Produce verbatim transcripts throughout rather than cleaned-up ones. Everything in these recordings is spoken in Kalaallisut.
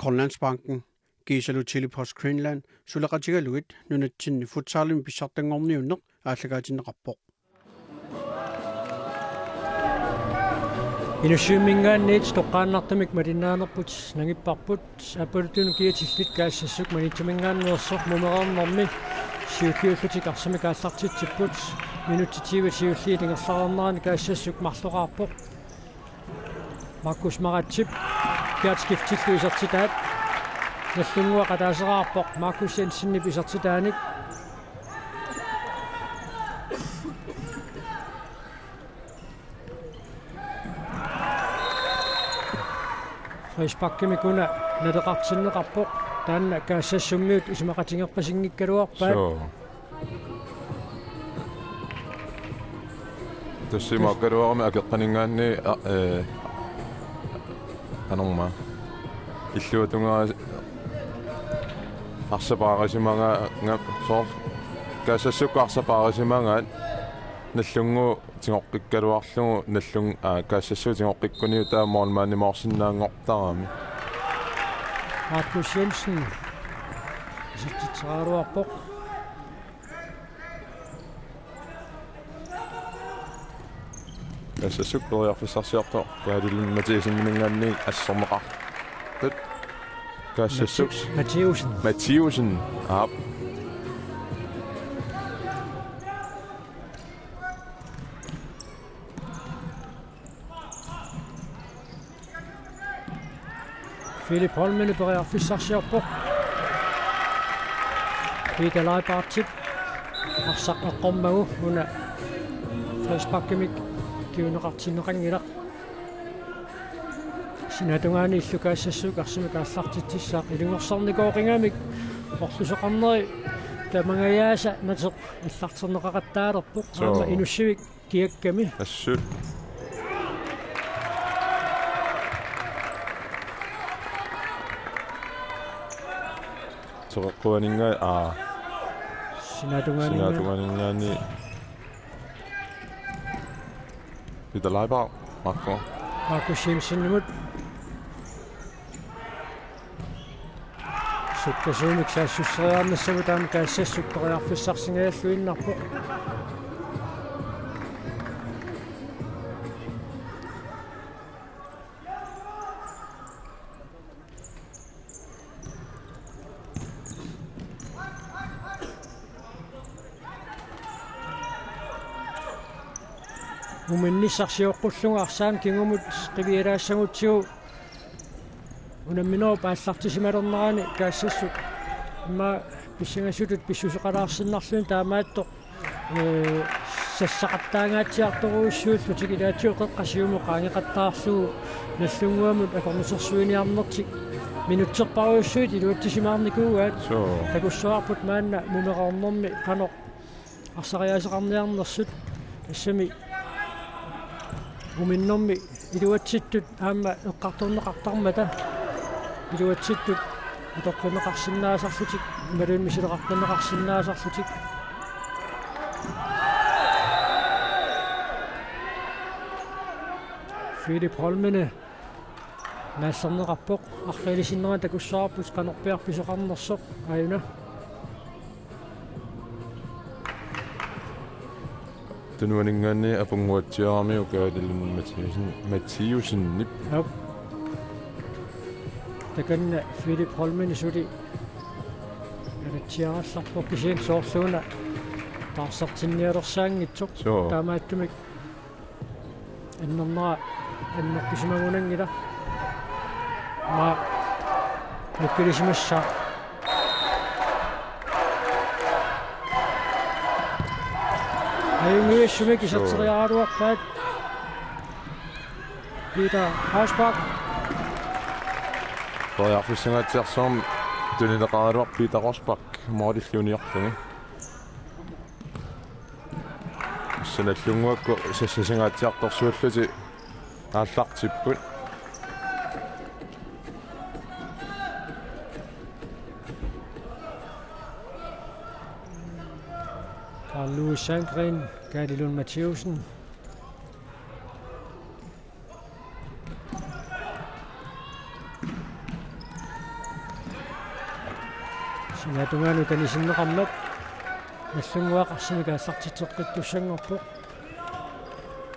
Grønlandsbanken, kiisalu Tele-Post Greenland suleqatigalugit nunatsinni futsalimi pissartanngorniunneq aallakaatinneqarpoq. Inussivimminngaanniit toqqaannartumik malinnaanerput nangipparput, aappaluttunu kiatillit Kaassassuk Maniitsuminngaanneersoq mumereernermi siulliullutik arsamik aallartitsipput. Minutsit tyve siulliit ingerlareernerani Kaassassuk marloqaarpoq. Markus Maratsip kiatikiftillu isertitaat. Nallunnguaq ataaseraarpoq Markus Jensenip isertitaanik. Frisparkimik una naleqartinneqarpoq. Taanna Kaassassummiut isumaqatigerpasinngikkaluarpaat. Suu. Tassa imaakkaluarami akeqqaninngaanniit, a, ee, qanormaa. Illuatungaa arsaq paarisimagaa, nga-, soor-, Kaassassukka arsaq paarisimagaat, Nallunnguup tigoqqikkaluarlugu, Nallun-, aa, Kaassassuup tigoqqikkuniuk taava målmandimoorsinnaanngortarami. Markus Jensen isertitseriaraluarpoq. Kaassassuk periarfissarsiortoq Kaadilin Mathiasseninngaanniit asserneqartut. Kaassassuk Matti-, Mathiassen. Mathiassen. Aap. Philip Holmene periarfissarsiorpoq. Peter Leibartip arsaq eqqormagu una frisparkimik kinguneqartinneqanngilaq. Sinaatungaani illu Kaassassuk arsamik aallartitsissaaq ilungersornikooqigamik orlusoqarneri tamangajaasa nateq aallarterneqaqattaalerpoq. Suu. Aamma Inussivik kiakkami. Assut. Soqeqquaninnga-, aa. Sinaatungaaninnga-, Sinaatungaaninngaanniit. Peter Leiber, Marco. Markus Jensenimut. Sukkasuumik saassusseriarnissamut taanna Kaassassuk periarfissarsingajalluinnarpoq. Uminnissaq sioqqullugu arsaannik kingumut qivialaassagutsigu unamminerup aallartisimalernerani Kaassassuk immaqa pissangasutut pissuseqalaarsinnarluni taamaattoq, ee, sassaqattaangaatsiartorujussuullutik ilaatigut qeqqa siumut qaangeqattaarlugu Nallunnguamut akornusersuiniarnertik minutserparujussuit iluatsisimaarnikuugaat. Suu. Takussavarput maanna mumereernermi qanoq arsariaaseqarniarnersut, tassami uminnermi iluatsittut aamma eqqartorneqartarmata, iluatsittut atoqqinneqarsinnaasarlutik imaluunniit misileqartinneqarsinnaasarlutik. Philip Holmene naallerneqarpoq, arriilisinnerani takussavarput qanorpiaq pisoqarnersoq, aajuna. Tunuaninngaanniit apunnguatsiaramiuk Kaadilin Mathiassen, Mathiassenip. Aap. Takanna Philip Holmene suli nalatsiarallarpoq kisianni soorluuna taarsertinnialersaanngitsoq. Suu. Taamaattumik annernera annertusimagunanngilaq. Maa nukkilisimassaaq. Ajunngivissumik iserteriaraluarpaat. Peter Rosbach. Periarfissangaatsiarsuarmik tunineqaraluarpoq Peter Rosbach, målilli uniorluni. Tassa Nallunnguakkut sassasingaatsiartorsiullutik aallartipput. Carl Louis Sandgren, Kaali Lund Mathiassen. Sinaatungaanut tanisinneqarmat Nagdlunguaq arsamik aallartitseqqittussanngorpoq.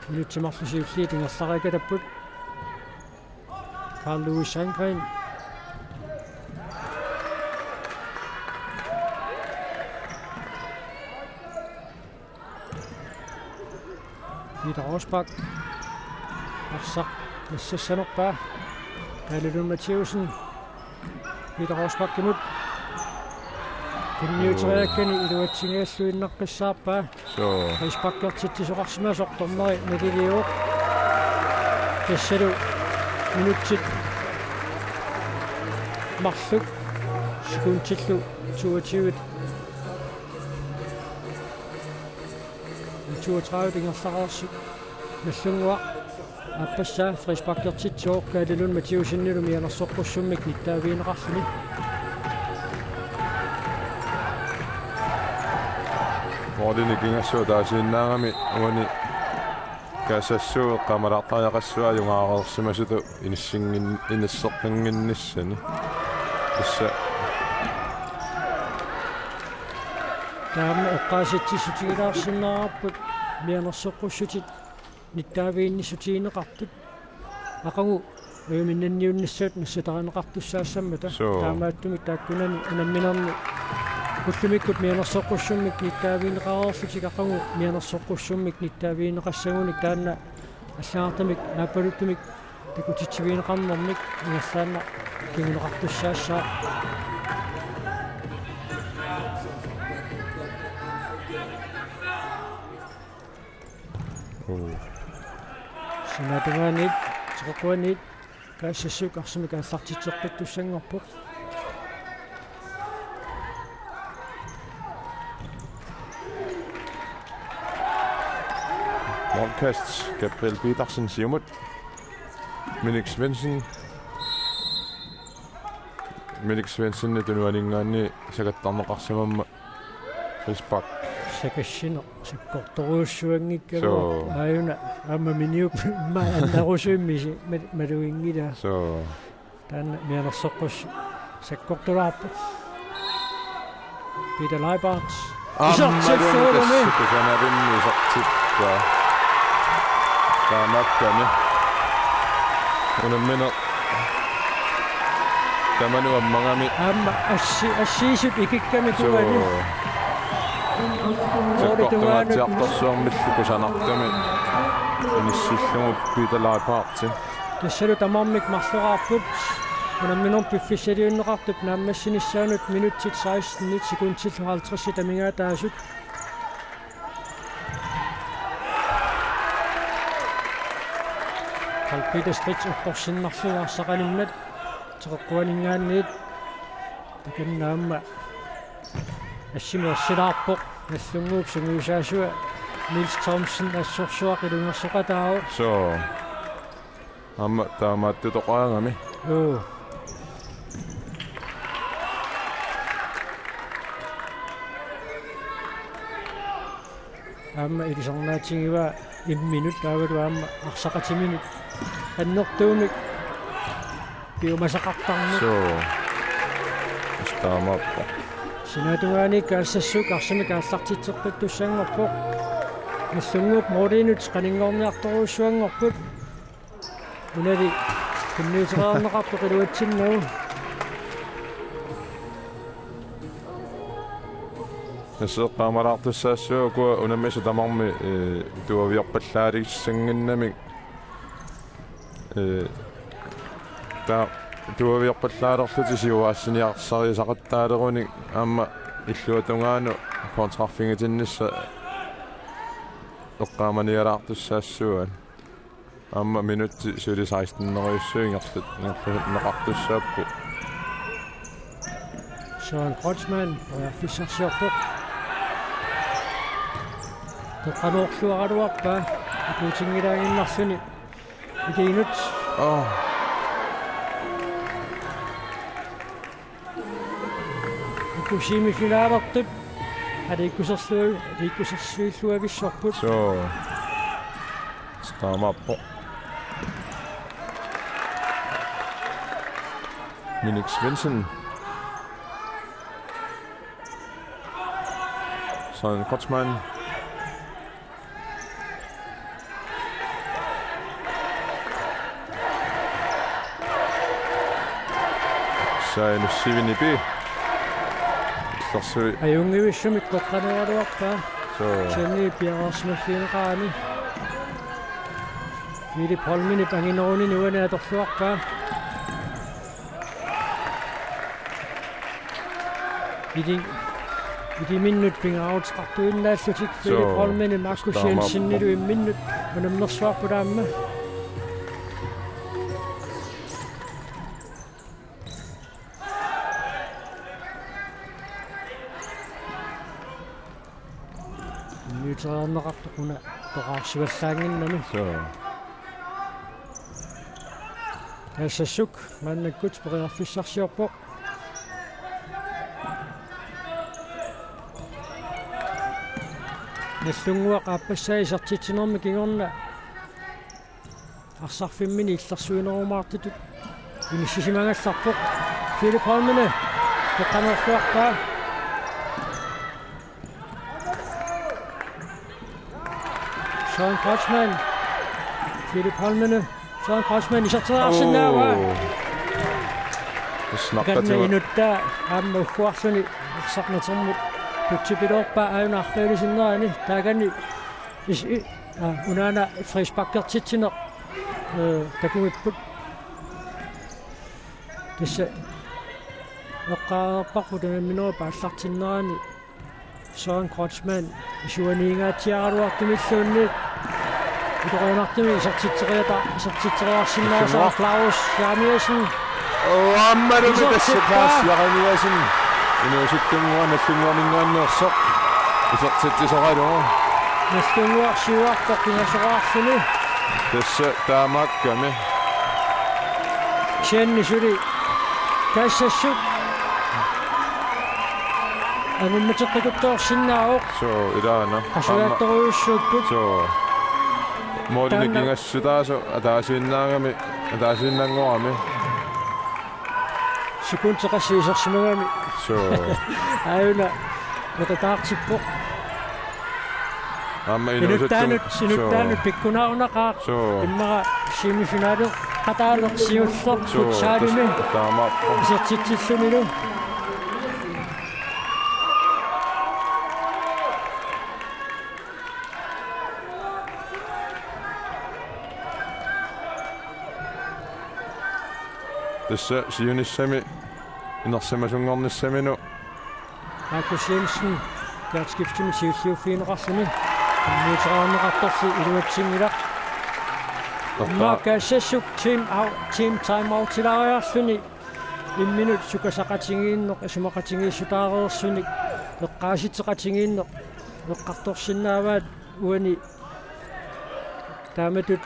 Minutsit marluk siulliit ingerlariikkattapput. Carl Louis Sandgreen. Peter Rosbach. Arsaq nassassanerpaa. Kaali Lund Mathiussen. Peter Rosbachimut. Tunniuteriakkani iluatsinngilluinnaqqissaarpaa. Suu. Frisparkertitsisoqarsimasoq dommeri naliliuvoq. Tassalu minutsit marluk sekundillu toogtyve. Toogtredive ingerlareersut. Nagdlunguaq aappassaa frisparkertitsivoq Kaali Lund Mathiussenilu mianersoqqussummik nittaavigineqarluni. Målini kingassua taasiinnaagami uani Kaassassuu eqqaamalaartariaqassua ajugaareersimasutut inissinngin-, inisseqqinnginnissani. Tassa taama eqqaasitsissutigilaarsinnaarput mianersoqqussutit nittaaviginnissutigineqartut. Aqagu ujuminnanniunnissaat nassatarineqartussaassammata. Suu. Taamaattumik taakkunani unamminerni ullumikkut mianersoqqussummik nittaavigineqareerlutik aqagu mianersoqqussummik nittaavigineqassagunik taanna allagartamik aappaluttumik takutitsivigineqarnermik ingerlaannaq kinguneqartussaassaaq. Uu. Sinaatungaaniit, Teqeqquaniit, Kaassassuk arsamik aallartitseqqittussanngorpoq. Målkast, Gabriel Petersen, siumut. Minik Svendsen. Minik Svendsen tunuaninngaanniit sakattarneqarsimammat frispark. Sakassineq sakkortorujussuanngikkaluarpoq. Suu. Aajuna aamma Miniup immaqa annarusuimmisi mal-, maluginngilaa. Suu. Taanna mianersoqqussu sakkortulaarpoq. Peter Leibarth. Aamma isertittuulumi. Tassa kusanavinni isertippaa. Taamaakkami. Unammineq tamanut ammagami. Aamma assi-, assiisut ikikkami. Suu. Tuani. Sakkortungaatsiartorsuarmillu kusanartumik inissillugu Peter Leibarthi. Tassalu tamarmik marloraarput. Unamminermi piffissaliunneqartup naammassinissaanut minutsit sekstenit sekundillu halvtredsit amigaataasut. Carl Peter Stridts eqqorsinnarlugu arsaq alimmat Teqeqquaninngaanniit. Takanna aamma assimi ersilaarpoq. Nagdlunguup sungiusaasua Niels Thomsen assorsuaq ilungersoqataavoq. Suu. Aamma taamaattutoqaagami. Juu. Aamma ilisarnaatigivaa imminut taavalu aamma arsaqatiminut annertuumik piumasaqartarneq. Suu. Taamaappoq. Sinaatungaaniit Kaassassuk arsamik aallartitseqqittussanngorpoq. Nagdlunguup målinut qaninngorniartorujussuanngorput. Unali tunniuteqarneqartoq iluatsinnagu. Tassa eqqaamalaartussaassavakka unammisut tamarmik, ee, tuaviorpallaalerussannginnamik. Ee, taava tuaviorpallaalerlutik siuaassiniarsariaqattaaleruni aamma illuatungaanut kontraffigitinnissaa eqqaamanialaartussaassavaat. Aamma minutsit suli seksteneriussuit ingerlat-, ingerlanneqartussaapput. Søren Kreutzmann, periarfissarsiorpoq. Toqqanuorluaraluarpaa, ipuutinngilaaginnarluni. Iliinut. Aa. Uku semifinalertut aliikkuserlu-, aliikkusersuilluavissorput. Suu. Taamaappoq. Minik Svendsen. Søren Kreutzmann. Sainus Sivinipi. Illersuit. Ajunngivissumik qeqqaneraluarpaa. Suu. Kisianni piareersimaffigineqarami. Filip Holmenip anginerunini uani atorluarpaa. Ili-, iliminnut pingaaruteqartuinnaallutik Filip Suu. Holmenip Markus Taamaappoq. Jensenilu imminnut unammersuarput aamma. Immiuteriarneqartoq una toqqaarsivallaannginnami. Suu. Kaassassuk maannakkut periarfissarsiorpoq. Nagdlunguaq aappassaa isertitsinermi kingorna arsarfimmini illersuinerumaartutut inissisimagallarpoq. Filip Holmene qeqqanerluarpaa. Søren Kreutzmann. Filip Holmene. Søren Kreutzmann iserteriarsinnaavaa. Oo. Snakkatigut. Takanna inuttaa aamma ugguarluni arsaq natermut tutsipiloorpaa aajuna arlalisinnerani. Taakani is-, i-, aa, unaana frisparkertitsineq, ee, takugipput. Tassa eqqaareerparput unamminerup aallartinnerani Søren Kreutzmann isuaniingaatsiaraluartumilluunniit illuatungaartumik isertitseriata-, isertitseriarsinnaasoq Claus Jeremiassen. Oo, aammalumi tassa Claus Jeremiassen. Inuusuttunnguaq Nagdlunguaninngaanneersoq isertitsisoralugu. Nagdlunguaq siuartoq pingasoraarluni. Tassa taamaakkami. Kisianni suli Kaassassuk angummateqqikuttoorsinnaavoq. Suu, ilaana. Qasujaattorujussuupput. Suu. Målini taanna kingassutaasoq ataasiinnaagami, ataasiinnanngorami. Sekundi qassit isersimagami. Suu. Aajuna neqitaartippoq. Aamma inuusuttumut. Inuttaanut, inuttaanut pikkunaarunaqaaq. Suu. Immaqa semifinaleqataaleq siulleq futsalimi. Suu, tas-, taamaappoq. Isertitsillunilu. Tassa siunissami inersimasunngornissaminut Markus Jensen, Gertskiftimi siulliuffigineqarluni. Immiuteriarneqartorli iluatsinngilaq. Totta. Immaqa Kaassassuk team out, team time outilaariarluni. Imminut sukasaqatigiinneq, isumaqatigiissutaareersunik, eqqaasitseqatigiinneq, eqqartorsinnaavaat uani taamatut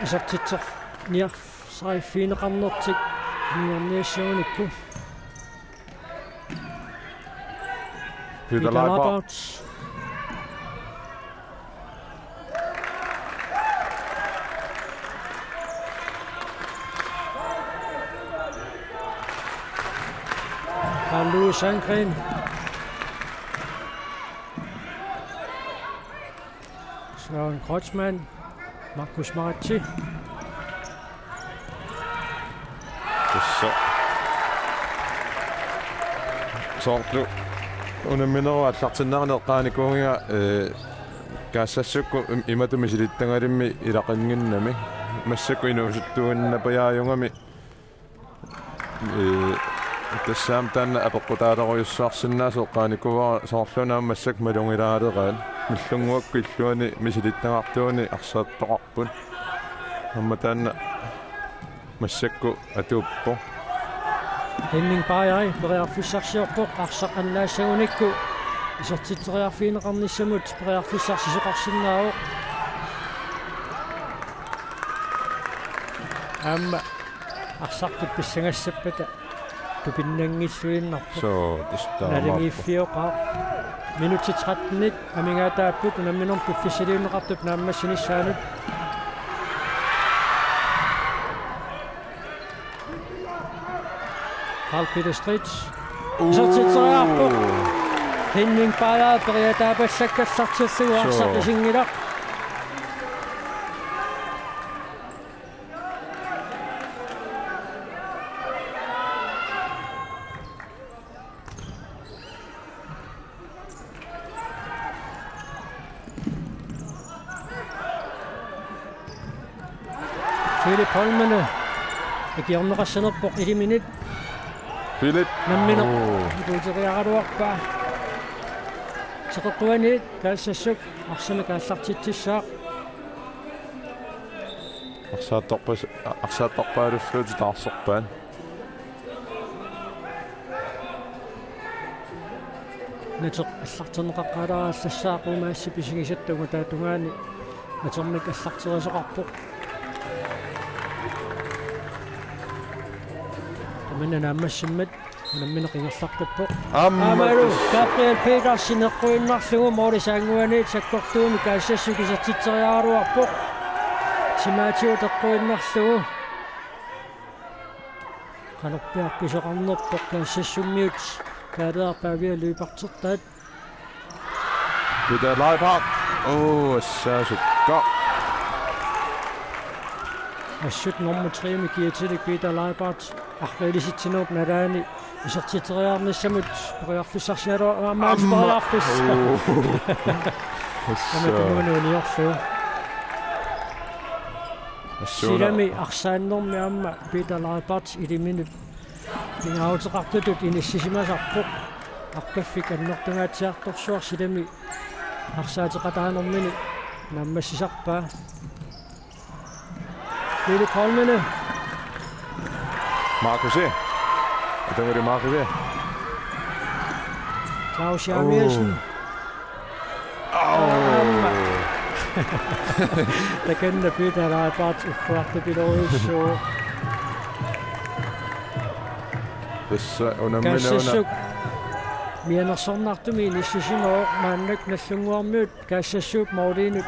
isertitserniar-, sariffigineqarnertik imminiarniassagunikku. Peter Peter Laibach. Laibach. Carl Louis Sandgren. Søren Kreutzmann. Markus Maratse. Tassa. Soorlu unamminerup aallartinnerani eqqaanikuugiga, ee, Kaassassukkut im-, imatut misilittagalimmi ilaqannginnami. Massakkut inuusuttuinnapajaajugami. Ee, tassaammat taanna apeqqutaalerujussuarsinnaasoq eqqaanikuuara, soorlu una aamma massakkut malugilaaleraat. Nagdlunguakkut illuanni misilittagartuuni arsartoqarput. Aamma taanna massakkut atuuppoq. Henning Bajai periarfissarsiorpoq, arsaq annaassagunikkut isertitseriarfigineqarnissamut periarfissarsisoqarsinnaavoq. Aamma arsartut pissangassappata tupinnanngilluinnarpoq. Suu, tassa taamaappoq. Naligiiffioqaaq. Minutsit trettenit amigaataapput unamminermi piffissaliunneqartup naammassinissaanut. Carl Peter Street. Uu. Isertitseriarpoq. Henning Bager periataapallakkallartillugu arsaq pisinngilaq. Philip Holmene ikiorneqassanerpoq iliminit. Philip. Nammineq. Oo. Ikuuteriaraluarpaa. Teqeqquaniit Kaassassuk arsamik aallartitsissaaq. Arsaattorpas-, arsaattorpaalullutik taarserpaat. Nateq allarterneqaqqaalaarallassaaq, uuma assi pisigisatta ungataata tungaani natermik allarterisoqarpoq. Tamanna naammassimmat unammineq ingerlaqqippoq. Aammalu Gabriel Petersen eqquinnarlugu målip saannguaniit sakkortuumik Kaassassuk isertitseriaraluarpoq. Timatigut eqquinnarlugu. Qanorpiaq pisoqarnerpoq Kaassassummiut Kaaleerp Pavia løbertertaat. Peter Leibhardt. Oo, assaasukka. Assut nummer tre-mi kiatilik Peter Leibhardt arriilisitsinerup nalaani isertitseriarnissamut periarfissarsiaraluarpaa. Aamma. Aamma periarfissaq. Oo. Aamma tumunuuniorlu. Assuuna. Silami arsaannermi aamma Peter Leibhardt iliminut pingaaruteqartutut inissisimasarpoq. Aqaffik annertungaatsiartorsuaq silami arsaateqataanermini naammassisarpaa. Philip Holmene. Markusi. Atanguri Markusi. Claus Jeremiassen. Oo. Aamma. Takanna Peter Leibhardt uffartupiloruissuuvoq. Tassa unammineq una. Kaassassuk mianersornartumik inissisimavoq, maannakkut Nagdlunguarmiut Kaassassuup måliinut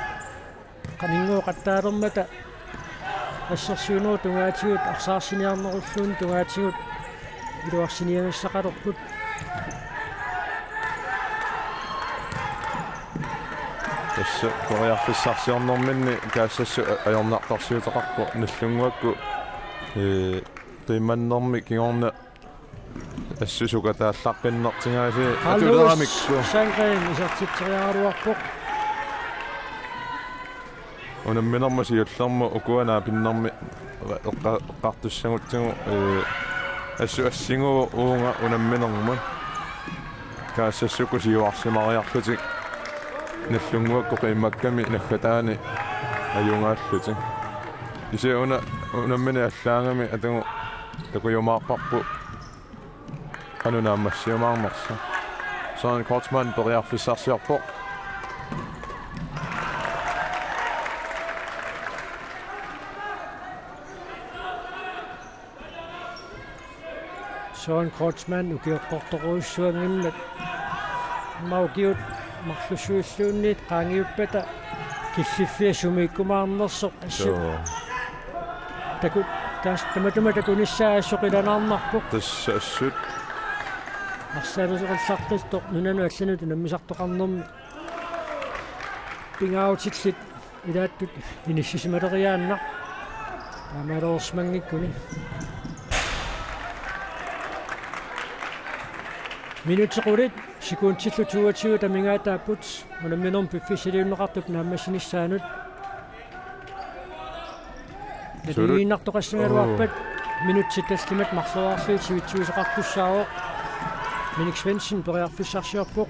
qaninngooqattaalermata assersuinerup tungaatigut arsaarsiniarnerulluunniit tungaatigut iluarsiniagassaqalerput. Tassa periarfissarsiornerminni Kaassassut a-, ajornartorsiuteqarpoq Nagdlunguakkut, ee, qiimmannermi kingorna assut sukataallaqqinnertigaasi. Carlos atuleramikku. Sandgren isertitseriaraluarpoq. Unamminermut siullermut ukua naapinnermi eqqa-, eqqartussagutsigu, ee, assut assiguuvoq uunga unamminermut. Kaassassukkut siuarsimariarlutik Nagdlunguakkut qiimmakkami naggataani ajugaallutik. Kisianni una unammineq allaagami atagu takujumaarparput qanoq naammassiumaarnersoq. Søren Kreutzmann periarfissarsiorpoq. Søren Kreutzmann ukioqqortorujussuanngimmat aamma ukiut marlussuilluunniit qaangiuppata killiffia sumiikkumaarnersoq assut. Joo. Taku-, taas-, tamatuma takunissaa assut qilanaarnarpoq. Tassa assut. Arsaaluseqallaqqittoq nunanut allanut unammisartoqarnermi pingaarutillit ilaattut inissisimaleriaannaq. Taamaalioreersimanngikkuni. Minutsit qulit sekundillu toogtyve amigaataapput unamminermi piffissaliunneqartup naammassinissaanut. Sulu-, naligiinnartoqassagaluarpat. Oo. Minutsit tallimat marloriarlugit sivitsuisoqartussaavoq. Minik Svendsen periarfissarsiorpoq.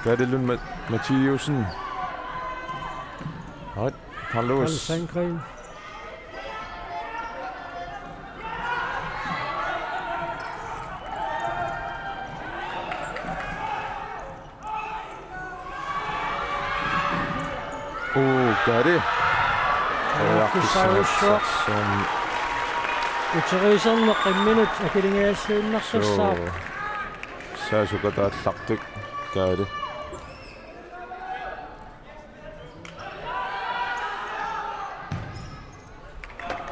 Kaali Lund Ma-, Mathiussen. Ret, Carlos. Carlos Sandgren. Uu, Kaali. Periarfissarsiorpoq. Uteriiserneq imminut akiligajalluinnartussaavoq. Suu. Saasukataallaqqik Kaali.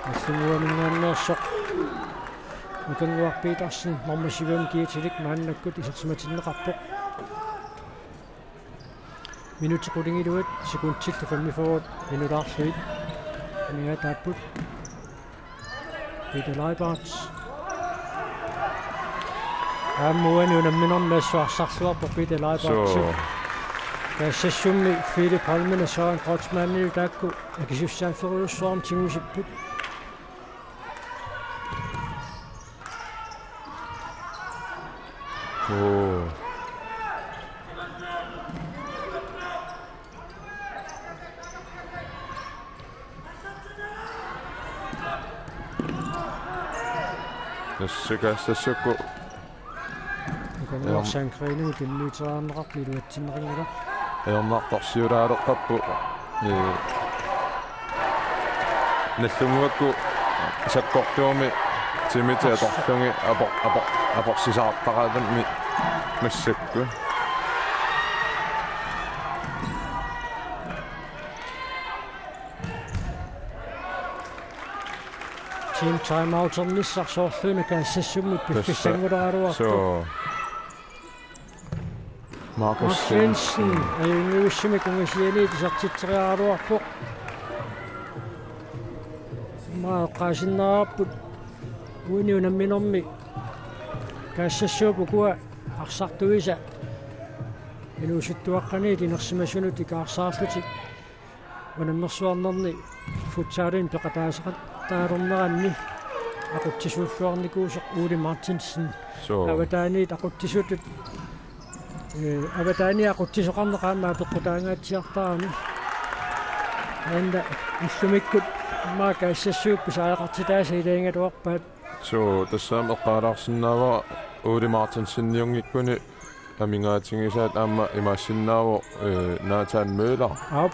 Nagdlunguaminngaanneersoq Nukannguaq Petersen, nummer syv, Kietilik maannakkut isersimatinneqarpoq. Minutsit qulingiluat, sekundillu femogfyrre minutaarlugit. Amigaataapput. Peter Leibarth. Aamma uani unamminermi assut arsarluarpoq Peter Leibarth. Suu. Kaassassummi Philip Holmene Søren Kreutzmannilu taakku akisussaafferujussuarmik tigusipput. Oo. Tassa Kaassassukku. Nukannguaq Sandgrenilu timmiuteriarneqartoq iluatsinneqanngilaq. Ajornartorsiulaaleqqapput. Ee, Nagdlunguakku sakkortuumik timitit atorlugit apor-, apor-, aporsisaartaqatammi massakkut. Team timeouternissaq soorluuna Kaassassummit piffissanngulaaraluartoq. Suu. Markus Markus Svendsen. Svendsen. Ajunngivissumik ungasianiit isertitseriaraluarpoq. Immaqa eqqaasinnaavarput uani unamminermi Kaassassuup ukua arsartuisa inuusuttuaqqaniit inersimasunut ikaarsaarlutik unammersuarnerni futsalimi peqataasaqattaalerneranni aqutsisuulluarnikuusoq Ole Martinsen. Suu. Avataaniit aqutsisutut, ee, avataaniit aqutsisoqarneq aamma apeqqutaangaatsiartarami. Aamma ullumikkut immaqa Kaassassuup pisariaqartitaasa ilagigaluarpaat. Suu, tassami eqqaalaarsinnaavara Ole Martinseniunngikkuni amigaatigisaat aamma imaassinnaavoq, ee, Nathan Møller. Aap.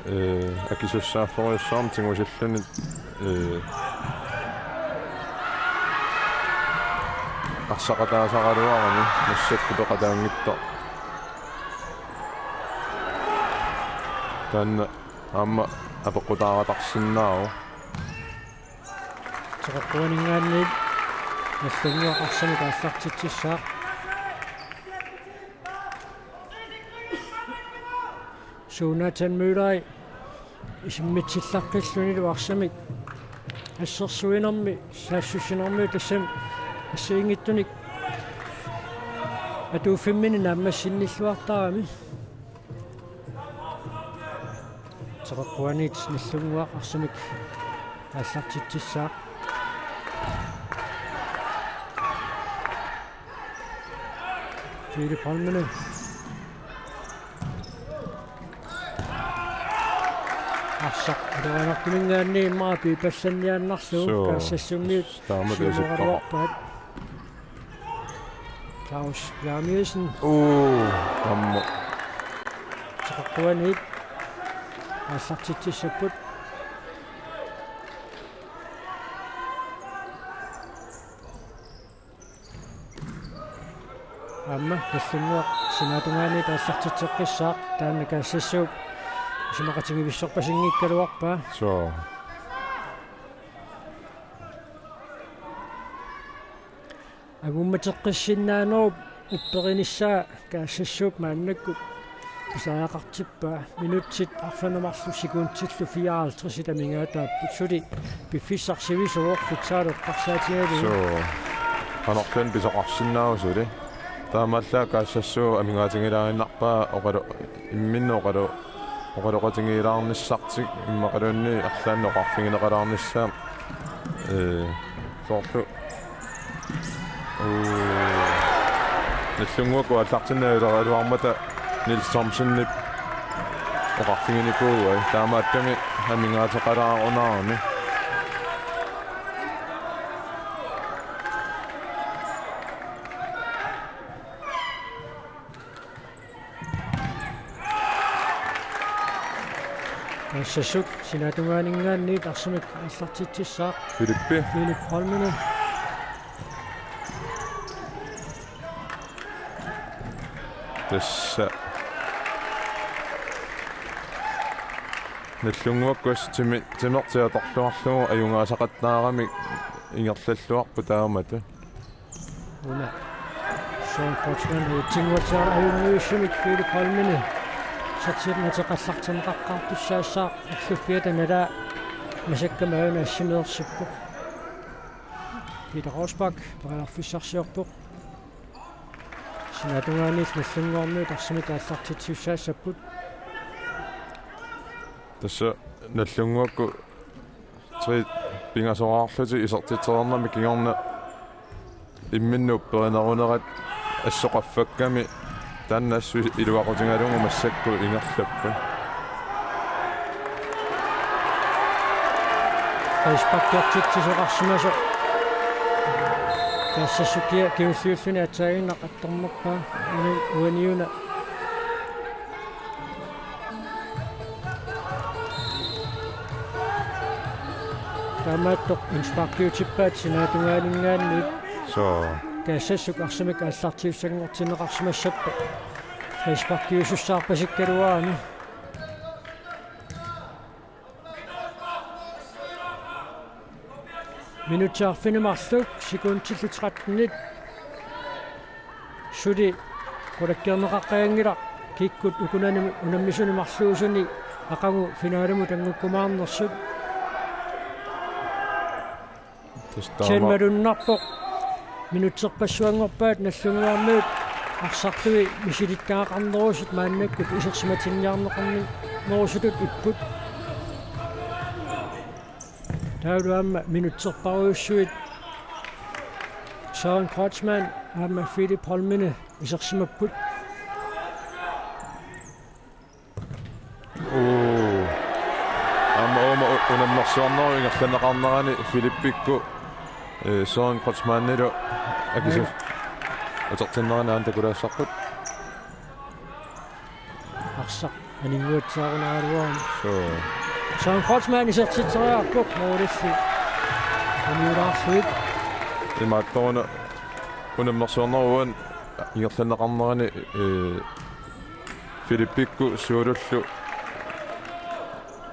Ee, akisussaafferujussuarmik tigusilluni, ee, arsaqataasaraluarami massakkut peqataanngitsoq. Taanna aamma apeqqutaaratarsinnaavoq. Teqeqquaninngaanniit Nagdlunguaq arsamik aallartitsissaaq. Suu, Nathan Møller isimmitsillaqqillunilu arsamik assersuinermi saassussinermi tassami assigiinngitsunik atuuffimminni naammassinnilluartarami. Teqeqquaniit Nagdlunguaq arsamik aallartitsissaaq. Philip Holmene. Arsaq iluanartuminngaanniit immaqa piipassanniaannarlugu. Suu. Kaassassummiut. Taama siumooraluarpaat. Claus Jeremiassen. Uu, aamma. Teqeqquaniit aallartitsissapput. Aamma Nagdlunguaq sinaatungaaniit aallartitseqqissaaq, taanna Kaassassuup isumaqatigivissorpasinngikkaluarpaa. Suu. Angummateqqissinnaanerup upperinissaa Kaassassuup maannakkut pisariaqartippaa, minutsit arfineq-marluk sekundillu fireoghalvtreds amigaataapput, suli piffissaq sivisuuvoq futsaali eqqarsaatigalugu. Suu. Qanorpiaq pisoqarsinnaava suli. Taamaallaat Kaassassuu amigaatigilaaginnarpaa oqalu-, imminnut oqalu-, oqaloqatigiilaarnissartik immaqaluunniit arlaannik oqarfigineqalaarnissaa. Ee, soorlu. Uu. Nagdlunguakkut aallartinnavileraaluarmata Niels Thomsenip oqarfiginikuuai. Taamaattumik amigaateqalaarunarami. Kaassassuup sinaatungaaninngaanniit arsamik aallartitsissaaq. Filippi. Filip Holmene. Tassa. Nagdlunguakkut timi-, timertik atorluarlugu ajugaasaqattaaramik ingerlalluarpoq taamatut. Una Søren Kreutzmann ajunngivissumik Philip Holmeni isertitani ateqartinneqaqqaartussaassaaq erluffiata nalaa masakka maanna assimeersippoq. Peter Rosbach periarfissarsiorpoq. Sinaatungaaniit Nagdlunguarmiut arsamik aallartitsissaassapput. Tassa Nagdlunguakkut tre pingasoraarlutik isertitsereernermi kingorna imminnut upperinerunerat assoqaffakkami taanna assut iluaqutigalugu massakkut ingerlappat. Frisparkiortitsisoqarsimasoq. Kaassassukkiaq kingulliulluni aatsaaginnaq attornerpaa, uani-, uaniuna. Taamaattoq indsparkiutippaat sinaatungaaninngaanniit. Soo. Kaassassuk arsamik aallartiussanngortinneqarsimassappat. Frisparkiusussaarpasikkaluarami. Minutsit arfineq-marluk, sekundillu trettenit suli qulakkeerneqaqqajanngilaq, kikkut ukunani unammisuni marluusuni aqagu finalemut anngukkumaarnersut. Tassa taama- Tjen malunnarpoq. Minutserpassuanngorpaat Nagdlunguarmiut arsartui misilittagaqarnerusut maannakkut isersimatinniarneqarnerusutut ipput. Taavalu aamma minutserparujussuit Søren Kreutzmann aamma Philip Holmeni isersimapput. Uu. Aamma uuma u-, unammersuarnerup ingerlanneqarnerani Filippikkut, eh, Søren Kreutzmannilu akisu-, Ai. Atortinnerani aamma takulaassarput. Arsaq aninguatsiarunaraluarami. Soo. Søren Kreutzmann isertitseriarpoq målilli. Uniulaarsuit. Imaattoruna unammersuarnerup ingerlanneqarnerani, eh, Filippikkut Suulullu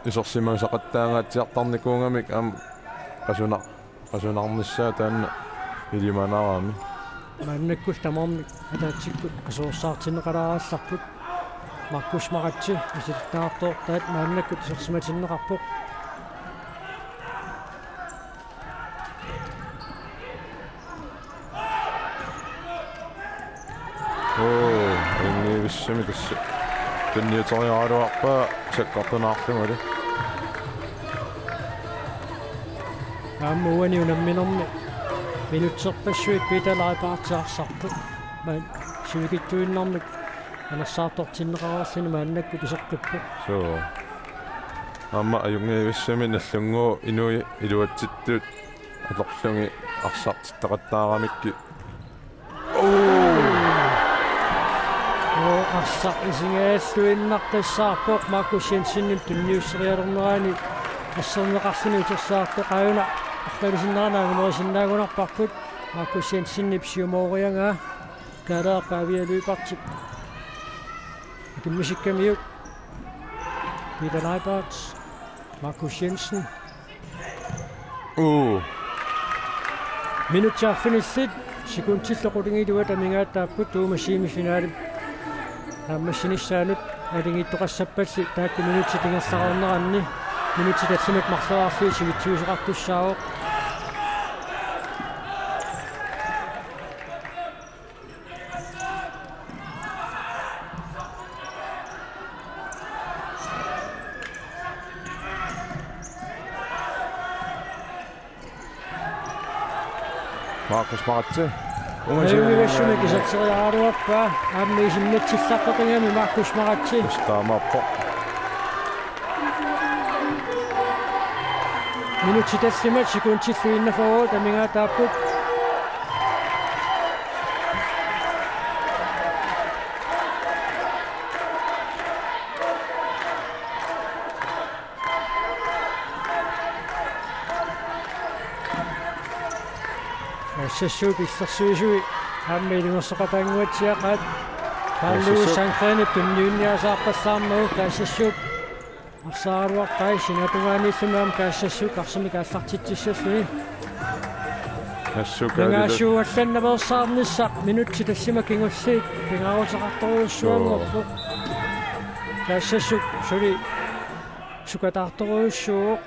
isersimasaqattaangaatsiartarnikuugamik aamma qasuna-, qasunarnissaa taanna ilimanarami. Maannakkut tamarmik ataatsikkut qasuersaartinneqalaarallarput. Markus Maratse misilittagaqartoortaat maannakkut isersimatinneqarpoq. Oo, ajunngivissami tassa. Tunniuteriaraluarpaa sakkortunaarlugulu. Aamma uani unamminermi minutserpassuit Peter Leibardt arsarpoq. Maanna sivikitsuinnarmik anersaartortinneqareerluni maannakkut iseqqippoq. Soo. Aamma ajunngivissami Nagdlunguup inui iluatsittut atorlugit arsartittaqattaaramikkit. Oo. Oo, arsaq isigiinnartuinnartussaavoq Markus Jensenip tunniusserialernerani asserneqarluni utersaartoq aajuna arlalisinnaanera angumerisinnaangunarparput. Markus Jensenip siumooriagaa Kaaleerpaavialuipartik. Akimmisikkamiuk. Peter Leibardt. Markus Jensen. Uu. Minutsit arfinillit sekundillu qulingiluat amigaataapput Tuuma semifinali naammassinissaanut. Aalajangiittoqassappalli taakku minutsit ingerlareerneranni minutsit tallimat marloriarlugit sivitsuisoqartussaavoq. Markus Maratse. Ajunngivissumik iserteriaraluarpaa. Aamma isimmitsillaqqeqigami Markus Maratse. Taamaappoq. Minutsit tallimat sekundillu enogfyrre amigaataapput. Kaassassut illersuisui aamma ilungersoqataannguatsiaqaat. Kaassassut. Carl Lewis Sandgreenip tunniunniasaarpallaarmagu Kaassassut arsaaraluarpai, sinaatungaaniillumi aamma Kaassassut arsamik aallartitsissalluni. Assut Kaaliluni. Pingaarsuup allannaveersaarnissaq minutsit tallimat kingulliit pingaaruteqartorujussuanngorpoq. Suu. Kaassassuk suli sukataartorujussuuvoq.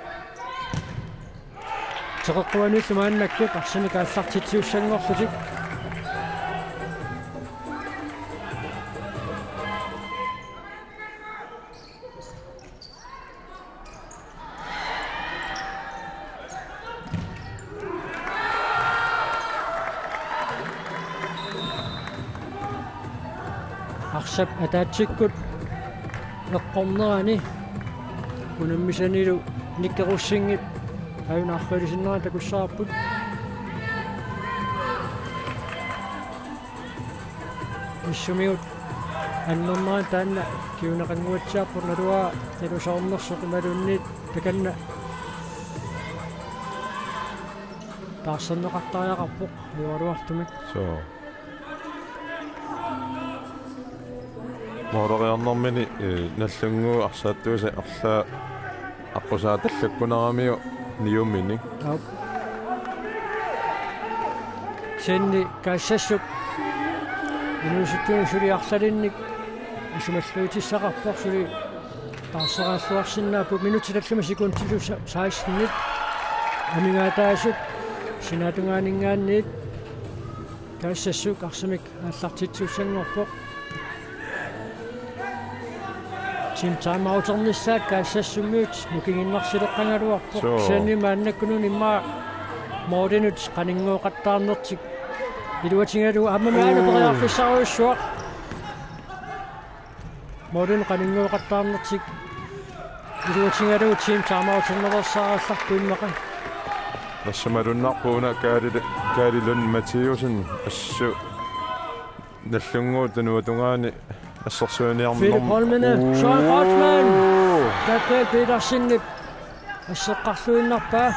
Teqeqquaniillu maannakkut arsamik aallartitsisussanngorlutik. Arsap ataatsikkut eqqornerani unammisanilu Nikke Rosingip aajuna arfinilinnerani takussavarput. Misissumigut annernerani taanna kinguneqannguatsiarpoq, naluara talusoornersoq imaluunniit takanna taarserneqartariaqarpoq ajoraluartumik. Suu. Mooleriarnermini, eh, Nagdlunguup arsaattuisa arlaat aqqusaatallakkunaramiuk niuminik. Aap. Kisianni Kaassassuk inuusuttunik suli arlalinnik isumalluutissaqarpoq, suli taarseraalluarsinnaapput. Minutsit tallimat sekundillu sa-, sekstenit amigaataasut sinaatungaaninngaanniit Kaassassuk arsamik aallartitsisussanngorpoq. Team timeouternissaat Kaassassummiut nukinginnarsileqqagaluarpoq. Suu. Kisianni maannakkununa immaqa målinut qaninngooqattaarnertik iluatigalugu aamma maani. Uu. Periarfissarujussuaq. Målinut qaninngooqattaarnertik iluatigalugu team timeouterneqarsaarallarpoq immaqa. Nassumalunnarpoq una Kaali-, Kaali Lund Mathiassen, assut Nagdlunguup tunuatungaani assersuiniarnermi. Philip Holmene, uu, Søren Kreutzmann. Gabriel Petersenip asseqqarluinnarpaa.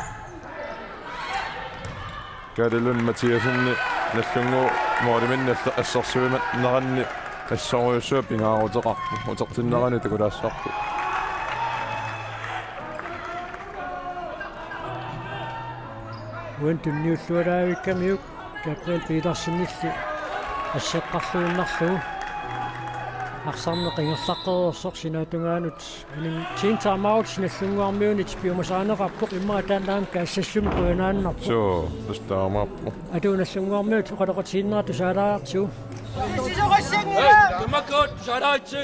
Kaali Lund Mathiassenip Nagdlunguup måliminni alle-, assersuineranni assorujussuaq pingaaruteqarpoq. Utertinnerani takulaassavarput. Uani tunniullualaavikkamiuk Gabriel Petersenilli asseqqarluinnarlugu. Arsarneq ingerlaqqereersoq sinaatungaanut. Anin team timeout Nagdlunguarmiunit piumasarineqarpoq, immaqa taanna aamma Kaassassummi qujanaannarpoq. Suu, tassa taamaappoq. Atuup Nagdlunguarmiut oqaloqatigiinnerat tusaalaartigu. Tamakku tusaalaaritsi.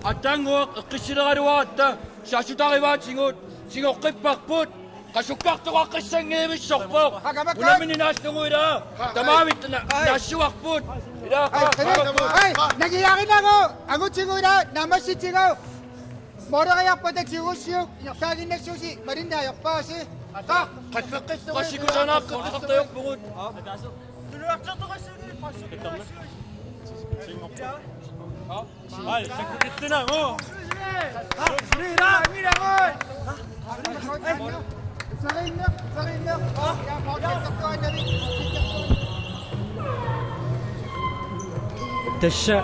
Aatsaannguaq eqqissileraluaratta saassuttarivaatigut, tigoqqipparput. Qasukkartoqaqqissanngimmissorpoq. Unammineq naallugu ilaa. Tamavitta na-, naassuarput. Ilaa. Ai, ai, nagiarinagu, angutigu ilaa, naammassitigu. Måleriarpata tigussiuk, ingerlaaginnassuusi, malinnaajorpaasi. Qa-, qaffeqqissuusi. Qassikusanaaqqeqqisartajuarpugut. Ai, sakkukittuna, oo. Tassa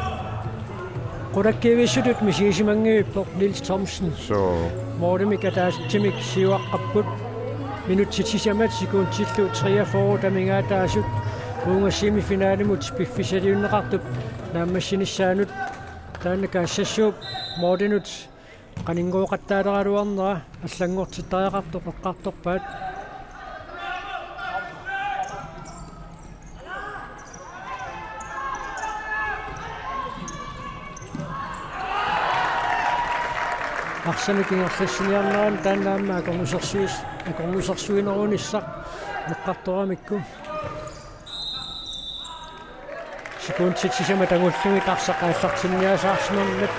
qulakkeerivissutut misigisimanngivippoq Niels Thomsen. Suu. Målimik ataatsimik siuaqqapput. Minutsit sisamat sekundillu treogfyrre amigaataasut uunga semifinalimut piffissaliunneqartup naammassinissaanut. Taanna Kaassassuup målinut qaninngooqattaaleraluarnera allanngortittariaqartoq eqqartorpaat. Arsamik ingerlassiniarnerani taanna aamma akornusersuis-, akornusersuinerunissaq eqqartoramikku. Sekundit sisamat angullugit arsaq aallartinniasaarsimammat,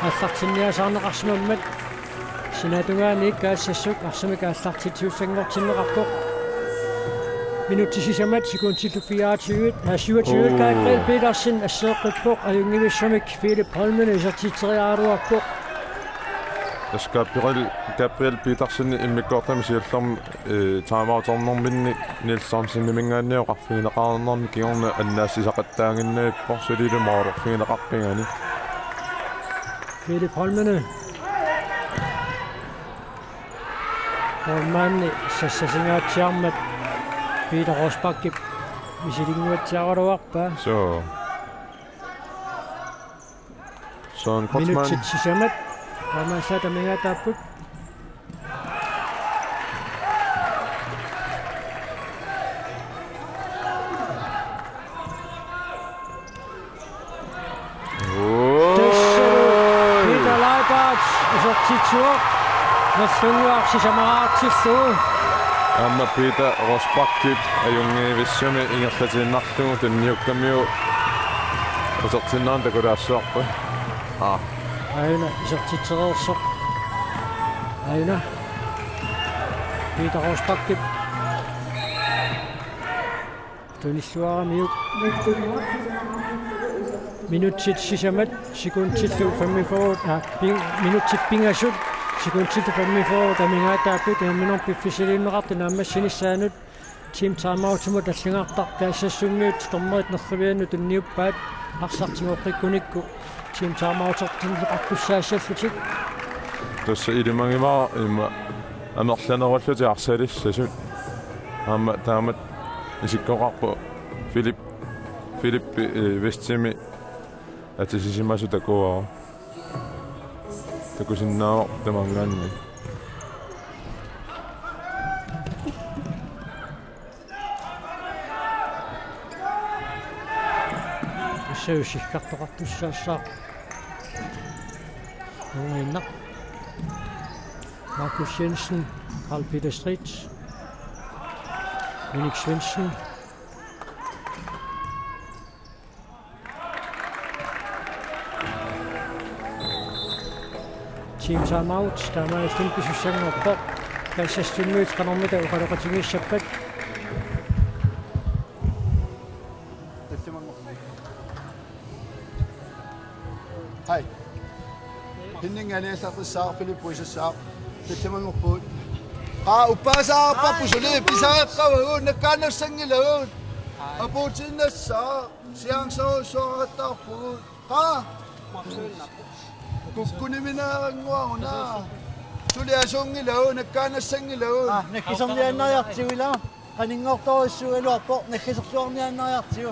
aallartinniasaarneqarsimammat, sinaatungaaniit Kaassassuk arsamik aallartitsisussanngortinneqarpoq. Minutsit sisamat sekundillu fireogtyve, aa, syvogtyve. Oo. Gabriel Petersen asseeqqippoq, ajunngivissumik Philip Holmene isertitseriaraluarpoq. Tassa Gabriel, Gabriel Petersen immikkoortumi siullermi, eh, timeouternerminni Niels Thomseniminngaanniit oqarfigineqarnermi kingorna annaassisaqattaaginnarpoq, sulilu målerfigineqarpigani. Philip Holmene. Målmandi sassasingaatsiarmat Peter Rosbachip misilinnguatsiaraluarpaa. Suu. Søren Kreutzmann. Minutsit sisamat. Taamaallaat amigaataapput. Oi. Peter Leibert isertitsivoq. Nerlunnguaq sisamaraartillugu. Aamma Peter Rosbachip ajunngivissumik ingerlatiinnarlugu tunniukkamiuk utertinneqarneq takulaassavarput. Aa. Aajuna isertitsereersoq. Aajuna. Peter Rosbachip tunilluaramiuk. Minutsit sisamat, sekundillu femogfyrre, aa, ping-, minutsit pingasut, sekundillu femogfyrre amigaataapput, unamminermi piffissaliunneqartut naammassinissaannut. Team timeoutimut allagaartarpoq, Kaassassummiut dommerit nerriviannut tunniuppaat, arsaq tigoqqikkunikku team timeoutertinneqartussaassallutik. Tassa ilimagivara immaqa amerlanerullutik arsalissasut. Aamma taamatut isikkoqarpoq Philip, Philip, eh, Westimi atisisimasoq takuara. Takusinnaavoq tamaanngaanniit. Tassa sikkartoqartussaassaaq. Nuuinnaq. Markus Jensen, Carl Peter Street, Minik Svendsen. Team timeout, taamaalilluni pisussanngorpoq. Kaassassummiut qanormita oqaloqatigiissappat. Hej. Henning aniassaqissaaq, Philip puisassaaq. Tallimanngorpugut. Aa, uppaasaarpappu suli pisareqqavagut, nakkaannassanngilagut. Apuutiinnassaaq, siaarsaruussuaqattaarpugut. Aa. Kukkunimineerannguaruna. Suli asunngilagut, nakkaannassanngilagut. Aa, nakkisorniaannariartigu ila. Qaninngortorujussuugaluarpoq, nakkisorluarniaannariartigu.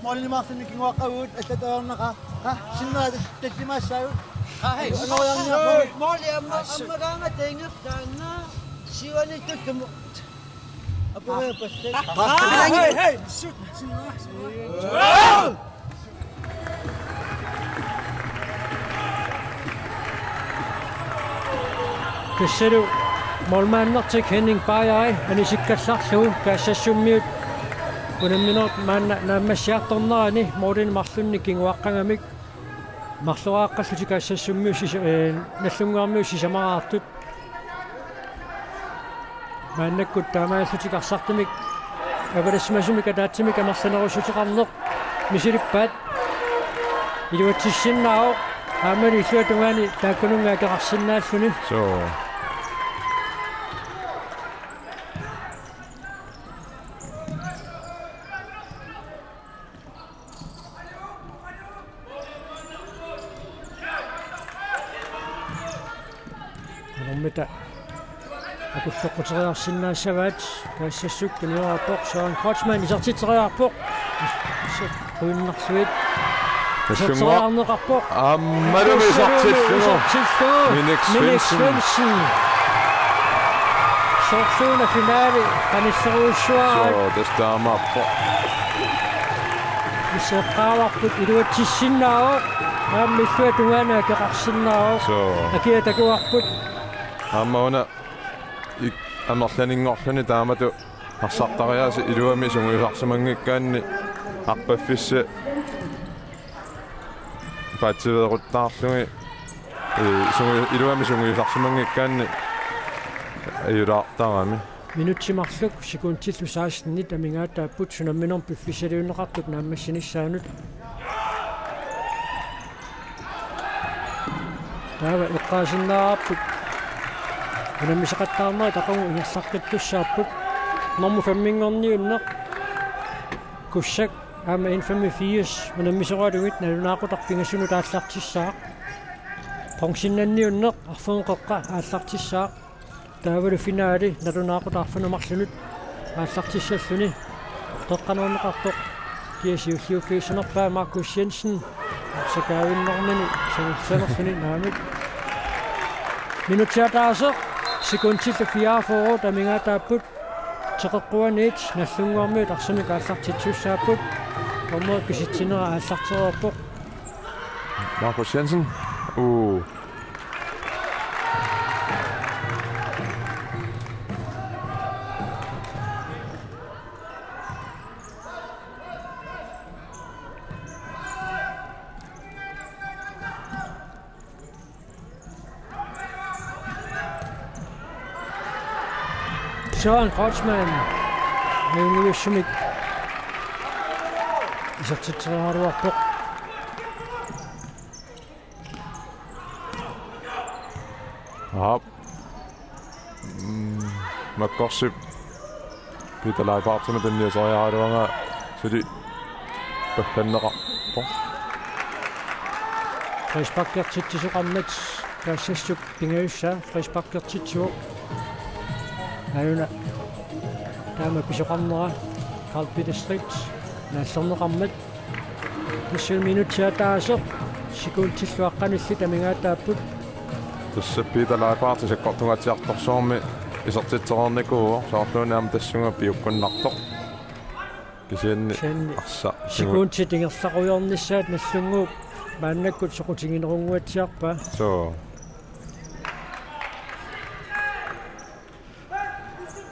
Målini marlunnik kinguaqqavugut, allatut ajornaqaaq. Ha, sinnera tallimaassaagut. Aa, hej. Anoriarniarpugut. Måli amma-, ammagaangata ingerlaannaq. Siuaniittukkut. Apuria passet. Aa, hej, hej. Tassalu målmandertik Henning Bajai anisikkallarlugu Kaassassummiut unamminerup maanna naammassiartornerani målini marlunnik kinguaqqagamik. Marloriaqqallutik Kaassassummiut sisa-, eh, Nagdlunguarmiut sisamaraartut. Maannakkut taamaalillutik arsartumik avalassimasumik ataatsimik amerlanerussuteqarneq misilippaat. Iluatsissinnaavoq aammalu illuatungaani taakkununnga akeqarsinnaalluni. Suu. Qanormita akulloqquteriarsinnaassavaat. Kaassassuk tunioraarpoq, Søren Kreutzmann isertitseriarpoq. Quinnersuit. Tassunga. Iserteriarneqarpoq. Aammalumi isertillugu. Isertillugu. Minik Minik Svendsen. Svendsen. Sorsuuna finale qanisserujussuaat. Suu, tassa taamaappoq. Iseqqaavarput iluatsissinnaavoq. Aamma illuatungaani akeqarsinnaavoq. Suu. Akia takuarput. Aamma una ik-, amerlaninngorluni taamatut arsartariaaseq iluamik sungiusarsimanngikkaanni arpaffissat paatsiveeruttaarlugit, ee, sungi-, iluamik sungiusarsimanngikkaanni ajulaartarami. Minutsit marluk sekundillu sekstenit amigaataapput unamminermi piffissaliunneqartut naammassinissaannut. Taava eqqaasinnaavarput unammisaqattaarnerit aqagu ingerlaqqittussaapput. Normu femminngorniunneq Kussak aamma N femogfirs unammisoralugit nalunaaqutaq pingasunut aallartissaaq. Bronzennanniunneq arfineq-qeqqa aallartissaaq. Taavalu finale nalunaaqutaq arfineq-marlunut. aallartissalluni. Qeqqanoorneqarpoq. Kiasi ulliuffigissanerpaa Markus Jensen. Sakaavinnermini sangussanerluni naamik. Minutsit ataaseq. Sekundillu fireogfyrre amigaataapput. Teqeqquaniit Nagdlunguarmiut arsamik aallartitsisussaapput. Dommeri pisitsinera aallartereerpoq. Markus Jensen. Uu. Søren Kreutzmann. Ajunngivissumik isertitseriaraluarpoq. Aap. Mm, Makkorsip Peter Leibartimut tunniuteriaraluaraa suli paffanneqarpoq. Frisparkertitsisoqarmat Kaassassuk pingajussaa frisparkertitsivoq. Aajuna taama pisoqarnera Carl Peter Schmidt naallerneqarmat. Tassa minutsit ataaseq sekundillu aqqanillit amigaataapput. Tassa Peter Leibart sakkortungaatsiartorsuarmi isertitsereernikuuvoq, soorluuna aamma tassunga piukkunnartoq. Kisianni. Kisianni arsaq. Sekundit ingerlarujoornissaat Nagdlunguup maannakkut soqutiginerunnguatsiarpaa. Suu.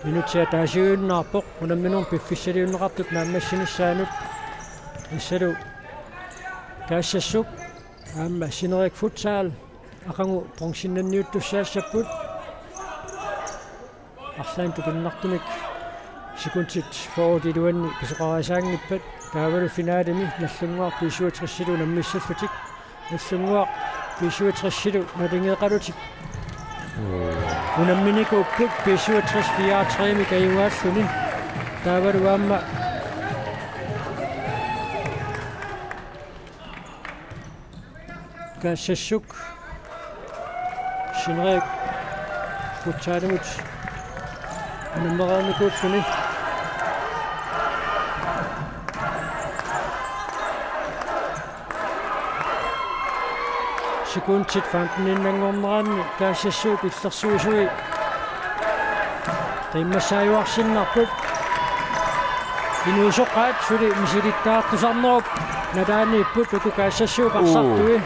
Minutsit ataasiuinnaarpoq unamminermi piffissaliunneqartut naammassinissaanut. Tassalu Kaassassuk aamma Sinerik Futsal aqagu bronzinnanniuttussaassapput. Arlaannik tupinnartumik sekundit fyrre iluanni pisoqariasaanngippat, taavalu finalemi Nagdlunguaq B syvogtresilu unammissallutik. Nagdlunguaq B syvogtresilu naligeeqalutik unamminikuupput B syvogtres fireogtredive-mik ajugaalluni. Taavalu aamma Kaassassuk Sinerik Futsalimut unammereernikuulluni. Sekundit femteninnanngorneranni Kaassassuk illersuisui qiimmassaajuarsinnarput. Inuusoqqaat suli misilittagartusarnerup nalaaniipput uku Kaassassuk arsartui.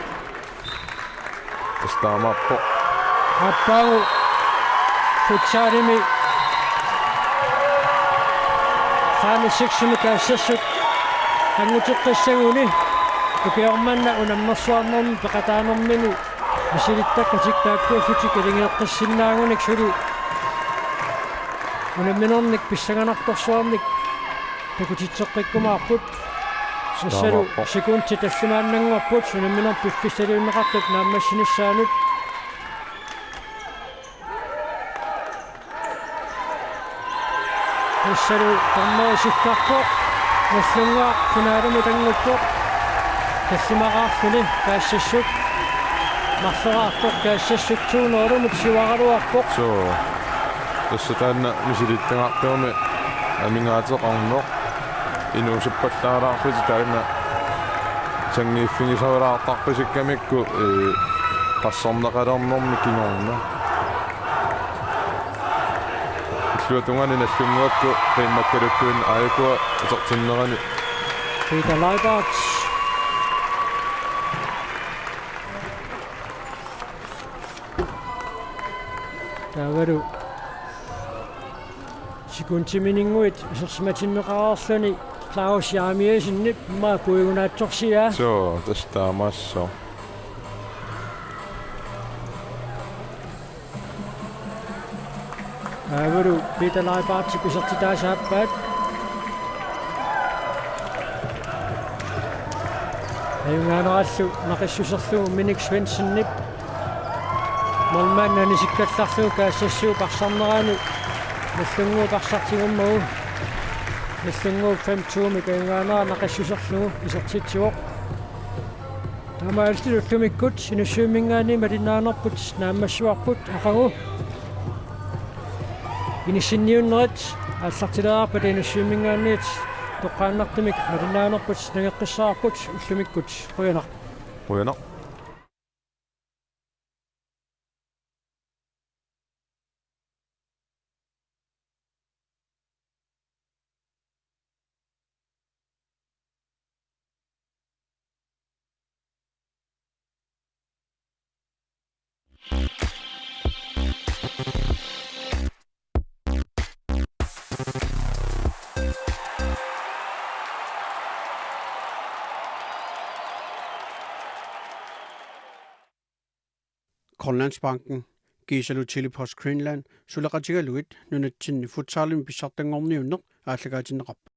Tassa taamaappoq. Aappaagu futsalimi Final Siximi Kaassassuk anguteqqissaguni ukioq manna unammersuarnermi peqataanermini misilittakkatik taakkuullutik iligeeqqissinnaagunik suli unamminernik pissanganartorsuarnik takutitseqqikkumaarput. Tassalu sekundit tallimaannanngorput unamminermi piffissaliunneqartut naammassinissaanut. Tassalu tamarmi isikkarpoq. Nagdlunguaq finalimut annguppoq. Tallimaqarluni Kaassassuk. Marloraarpoq Kaassassuk to nul-imut siuaraluarpoq. Suu. Tassa taanna misilittagartumik amigaateqarneq. Inuusuppallaalaarlutik taanna sanngiiffigisarulaartarpisikkamikku, ee, qassarneqalernermi kingorna. Illuatungaani Nagdlunguakku qiimmakkaluttuinnaq aajukua utertinnerani. Peter Leibart. Taavalu sekundimininnguit isersimatinneqareerluni Claus Jeremiassenip immaqa puigunaatsorsiaa. Suu, tassa taamaassaaq. Taavalu Peter Leibartip isertitaa saappaat. Ajugaanerallu naqissuserlugu Minik Svendsenip målmandip anisikkallarlugu Kaassassiup arsarnerani Nagdlunguup arsaq tigummagu. Nagdlunguup fem to-mik ajugaanera naqissuserlugu isertitsivoq. Taamaalillutik ullumikkut Inussivimminngaanniit malinnaanerput naammassivarput aqagu. Inissinniunnerit aallartilaarpat Inussivimminngaanniit toqqaannartumik malinnaanerput nangeqqissaarput ullumikkut. Qujanaq. Qujanaq. Grønlandsbanken kiisalu Tele-Post Greenland suleqatigalugit nunatsinni futsalimi pissartanngorniunneq aallakaatinneqarpoq.